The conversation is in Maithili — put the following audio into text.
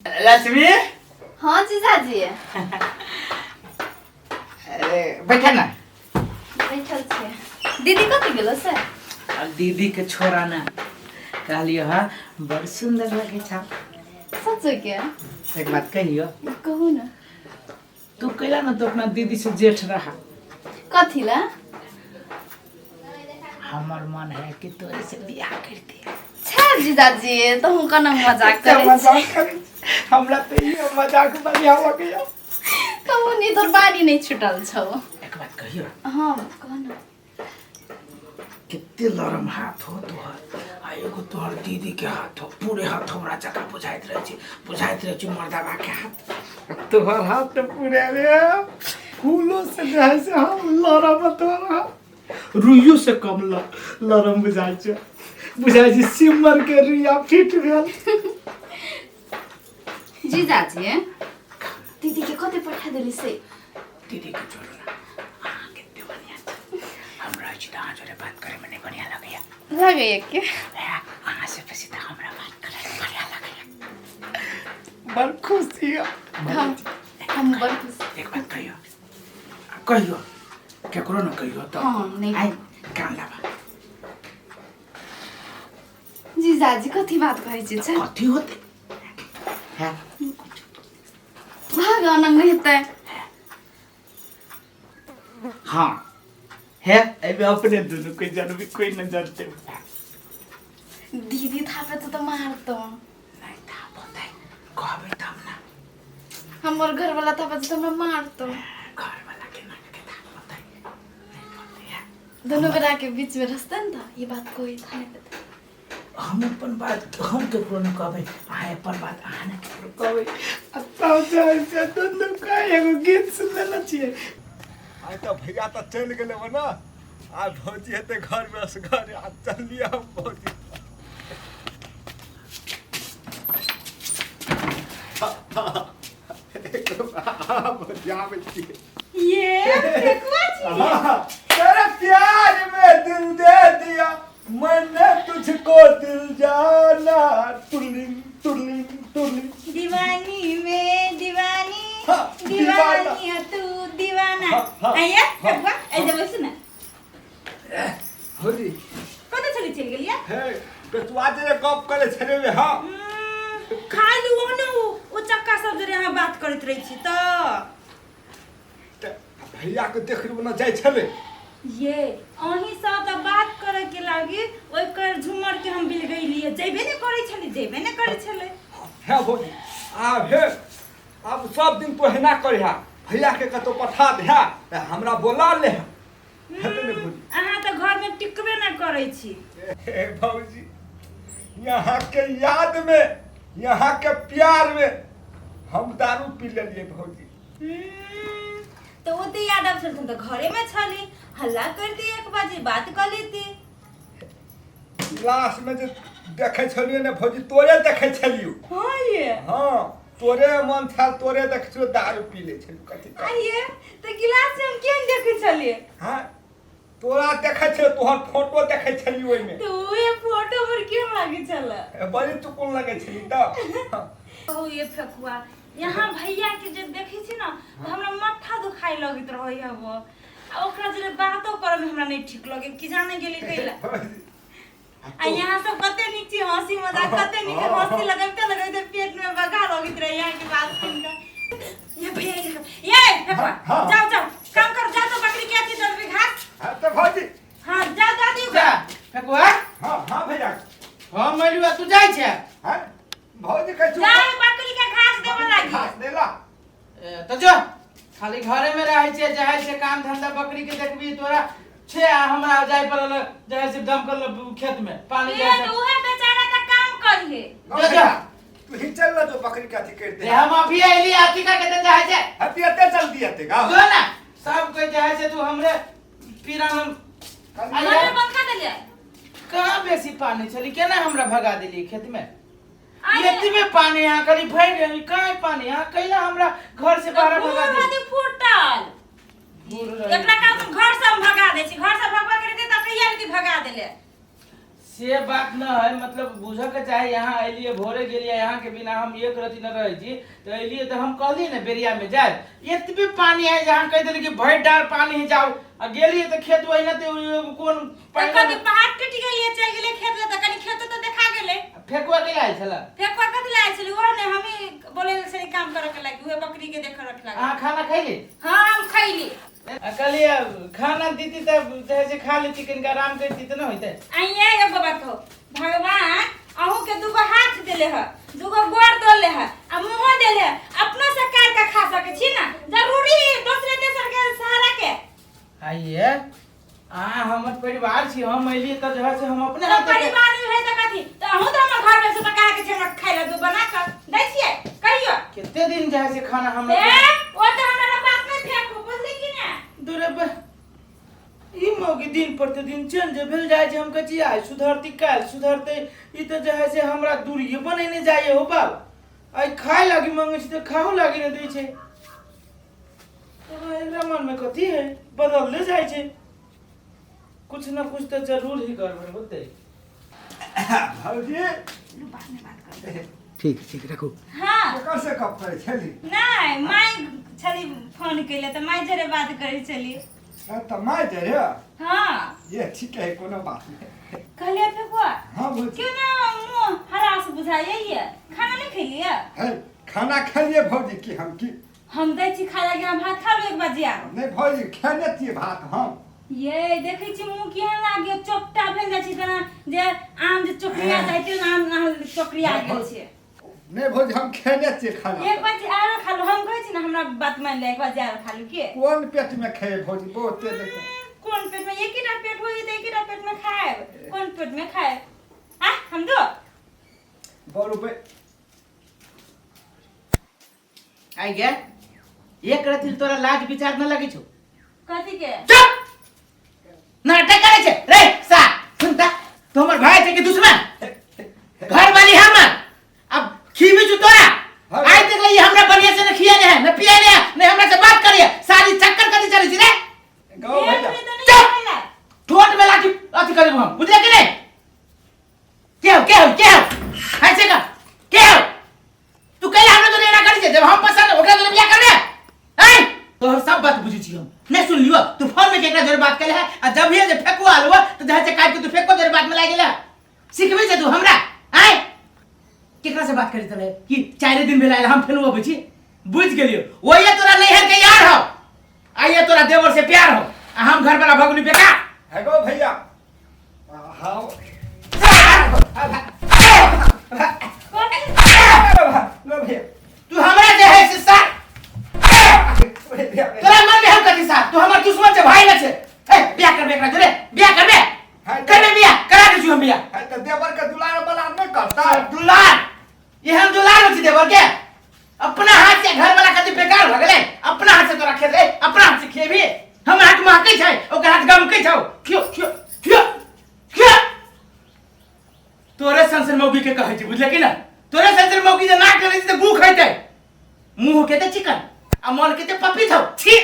लक्ष्मी। हाँ जीजाजी। अरे बैठा ना। बैठल छियै। दीदी कतऽ गेलो से? आ दीदी के छोरा ना कहलियो हा बड़ सुंदर लगे छा। सच के? एक बात कहियो। कहू ना। तू कैला ना तो अपना दीदी से जेठ रहा। कथी ला? हमर मन है कि तोरे से बियाह कर दे। छे जीजाजी तो हम कना मजाक करे। मजाक करे हमरा तो ये मजाक बढ़िया लगैया। कहू नी तोर बानी नहीं छुटल छौ। एक बात कहियो। हाँ कह ना। कितने लरम हाथ हो तोहर आ एगो तोहर दीदी के हाथ हो पूरे हाथ हमरा जकाँ बुझाइत रहै छै बुझाइत रहै छै मर्दाबा के हाथ तोहर हाथ तऽ पूरे रे फूलो से जे है से हम लरम तोहर हाथ रुइयो से कम लरम बुझाइ छै बुझाइ छै सिमर के रुइया फिट भेल। जीजाजी दीदी के कते पठा देली से? दीदी के छोड़ू ना अहाँ कते बढ़िया छै हम रहै छी तऽ अहाँ जोरे बात करैमे नहि बढ़िया लगैया। लगैया के? अहाँ से बेसी तऽ हमरा बात करैमे बढ़िया लगैया। बड़ खुशी हम बड़ खुश। एक बात कहियो कहियो केकरो न कहियो तो। हाँ, नहीं। आइ कान लाबा। जीजाजी कथी बात कहै छी? छे कथी होते हैं भाग अनंग हेतै। हाँ है अबे अपने दोनों कोई जानबी कोई न जानते। दीदी थापे तो मारतो। नहीं थापते कहबे तब ना। हमर घर वाला थापे तो हमरा मारतो। घर वाला के ना के थापते नहीं पते है। दोनों गोरा के बीच में रस्ते न था ये बात कोई था नहीं पता। हम अपन बात हम केकरो न कहबै अहाँ अपन बात अहाँ न केकरो कहबै। आ तब जाइ से दुनू का एगो गीत सुनले छियै। आइ तऽ भैया तऽ चलि गेलै ना आ भौजी हेतै घर में असगर आ चलिए हम भौजी। भौजी आबै छियै। ये फेकुआ छी। तेरे प्यार में दिल दे दिया मैंने तुझको दिल जाना तुलिंग तुलिंग तुलिंग। दीवानी में दीवानी। हाँ, दीवाना। दीवानी है तू दीवाना। हाँ, हाँ, आइया हाँ। फेकुआ ऐसे बैसू ना। भौजी कतऽ छली चलि गेलियै? हे बेचुआ जे गप करे छलै रे। हाँ खाली ओहने ओ चक्का सब जरे अहाँ बात करैत रहै छी तऽ भैया के देख ना जाइ छलै। ये अहीं सँ तऽ बात करे के लागी ओकर झुमर के हम बिल गइलियै जइबे ने करै छलै जइबे ने करै छलै। हे भौजी आब हे आब सब दिन तो हेना करिहा भैया के कतौ पठा देहा हमरा बोला ले हेतै ने भौजी। अहाँ तऽ घर में टिकबे ने करै छी। हे भौजी यहाँ के याद में यहाँ के प्यार में हम दारू पी लेलियै भौजी। तो ओते याद आब छल तऽ घरे में छली हल्ला करती एक बजे बात कर लेती। गिलास में जे देखै छलियै ने भौजी तोरे देखै छलियौ। हाँ ये। हाँ तोरे मन छल तोरे देखै छलियौ दारू पी लै छलियौ कथी। आइए तऽ गिलास में हम केहन देखै छलियै? हाँ तोरा देखै छलियौ तोहर फोटो देखै छलियौ ओहिमे। तऽ उहे फोटो पर केहन लागै छल? बड़ी चुकुन लगै छली तऽ। कहू ये फेकुआ यहाँ भैया के जे देखै छी ना तऽ हमरा माथा दुखाइ लगैत रहै हब आ ओकरा जरे बातो करऽ में हमरा नहीं ठीक लगे कि जाने गेली कैला। आ यहाँ सब कते नीक छी हंसी मजाक कते नीक हंसी लगैते लगैते पेट में बगा लगैत रहे यहाँ के बात सुन के। ये भैया ये देखो, ये फेकुआ जाओ जाओ काम करो जाओ तो बकरी के अथी दे घास। हाँ तो भौजी। हाँ जाओ दादी जा फेकुआ। हाँ हाँ भैया। हाँ मलुआ तू जाइ छै? हाँ भौजी कहै छी जाओ बकरी के घास देबऽ लागी। घास देला। तऽ जो खाली घरे में रहै छै जाइ छै काम धंधा बकरी के देखबी तोरा छे आ हमरा जाय पड़ल जाइ छै दम कर खेत में पानी ये जाइ छै। तो उहे बेचारा का काम करिहे। जो जो। तू ही चल ना जो बकरी के अथी कर दे। हम अभी अइली अथी का के जाइ छै। अथी एते जल्दी एते गा। जो ना सब कोई जाइ छै तू हमरे पीरा में मोटर बंद कर देलियै। कहाँ बेसी पानी छली केना हमरा भगा देली खेत में? आइए। एतबे पानी यहाँ खाली भरि गेल कहाँ पानी यहाँ कैला हमरा घर से बाहर भगा भूर देली। नदी फूटल। भूर रही। एकरा का हम घर से हम भगा दै छी घर से भगवा के रहते तऽ कहिया भी भगा देले। से बात न है, मतलब बुझऽ के चाही। यहाँ अलियै भोरे गेलियै, यहाँ के बिना हम एक रति न रहै छी, तऽ अलियै तऽ हम कहलियै ने बेरिया में जायब, एतबे पानी है जहाँ कहि देली कि भरि डार पानी है जाओ, आ गेलियै तऽ खेत ओहिना तऽ एगो कोन तऽ पानि कथी पहाड़ टूटि गेलियै चलि गेलियै खेत लए तऽ कनि खेतो तऽ देखा गेलै। फेकुआ के आयल छलै? फेकुआ कथी लए आयल छलै? ओहो ने हमही बोलै छलियै काम करऽ के लागि, उहे बकरी के देखे रखे लागि। अहाँ खाना खैली? हाँ हम खैली। आ कहलियै खाना दीती तऽ जे है से खा लेती, कनिक आराम करती तऽ नहि होइतै? आइए एगो बात कहू, भगवान अहूँ के दूगो हाथ देले है, दूगो गोर देले है आ मुँहो देले है, अपनो से काट के खा सकै छी ना, जरूरी है दोसरे तेसर के सहारा के? आइए अहाँ हमर परिवार छी, हम अलियै तऽ जे है से हम अपने तऽ हाथ परिवार में है तऽ कथी, तऽ अहूँ तऽ हमर घर में से तऽ कहा के छै हमरा खाय ला दू बना के दै छियै कहियो? कते दिन जे है से खाना हमरा ए ओ तऽ हमरा बात नहि फेकू, बुझली कि ने? दूरे पर ई मौगी दिन प्रतिदिन चेंज भेल जाइ छै। हम कहै छी आइ सुधरती काल्हि सुधरतै, ई तऽ जे है से हमरा दूरिये बनेने जाइए हो बाप। आइ खाय लागी मंगै छी तऽ खाहो लागी नहि दै छै। तोरा एकरा मनमे कथी है, बदलले जाइ छै? कुछ न कुछ तऽ जरूर ही गड़बड़ होतै। भौजी। बाद में बात करबै। ठीक ठीक, रखू। हाँ। केकर से गप करै छली? नहि, माय छली फोन केले तऽ माय जरे बात करै छली। तऽ माय जे रे? हाँ। ये ठीक है, कोनो बात नहीं। कहलियै फेकुआ। हाँ भौजी। क्यों ना मुँह हरास बुझाइए, खाना नहीं खेलिए? है खाना खेलिए भौजी की हम की हम दै छी खाय लागी, हम भात खा लू एक बजिया। नहीं भौजी, खेने छियै भात हम। ये देखै छी मुँह केहन लागे, चोपटा भेल जाइ छै, जेना जे आम जे चोकरिया जाइ छै, आम अहाँ चोकरिया गेल छै। नहीं भौजी, हम खेने छियै खाना। एक बजे आरो खा लू, हम कहै छी ने हमरा बात मान ले, एक बजे आरो खा लू के। कोन पेट में खेबै भौजी, बहुते देखो। कोन पेट में? एकेटा पेट होई तऽ एकेटा पेट में खाएब, कोन पेट में खाएब? आ हम दो बड़ रुपये आई गे, एक रति तोरा लाज विचार न लगे छौ? कथी के? चुप, नाटक करे छे रे सा। सुनता तो हमर भाई छे कि दुश्मन? घर वाली हमर, अब खीबी छु तोरा। हाँ। आई देख ले, हमरा बढ़िया से न खियाने है न पियाने है, न हमरा से बात करिए, सारी चक्कर कथी चलै छी रे? गाँव भैया। चुप, ठोट में लाठी अथी करेबो हम, बुझले कि नहीं? के हो, के हो, के हो, ऐसे का के हो तू? कैला हमरा जोरे एना करै छै? जब हम पसंद ओकरा जोरे बियाह करबे? ऐ तोहर सब बात बुझै छी हम, नहीं सुन लियो। तू फोन में केकरा जोरे बात केले है, आ जब ही जे फेकुआ आलो तो जहाँ से काट के तू फेकुआ जोरे बात में लाग गेला। सिखबे छै तू हमरा? ऐ केकरा से बात करी तले कि चारि दिन भेल आयल, हम फेनु अबै छी? बुझ गेलियो, वही तोरा नैहर के यार हो, आइए तोरा देवर से प्यार हो, आ हम घर वाला भगनी बेकार। है गो भैया। हाँ लो भैया। तू हमरा जे है से सार, तोरा मन में हम कथी सार? तू हमर दुश्मन छै, भाई न छै। ए बियाह करबे एकरा जोरे? बियाह करबे? करबे बियाह? करा दै छी हम बियाह। है तऽ देवर के दुलार बला नहि करता? दुलार, एहन दुलार होइ छै देवर के? अपना हाथ से घर वाला कथी बेकार भऽ गेलै? अपना हाथ से तोरा खेतै, अपना हाथ से खेबी। हमर हाथ महकै छै, ओकर हाथ गमकै छौ। खियो खियो खियो खियो। तोरे संसर मौगी के कहै छी, बुझले कि ना? तोरे संसर मौगी जे नाक करै छै तऽ गू खैतै। मुँह के तऽ चिकन आ मन के तऽ पपी छौ। छी।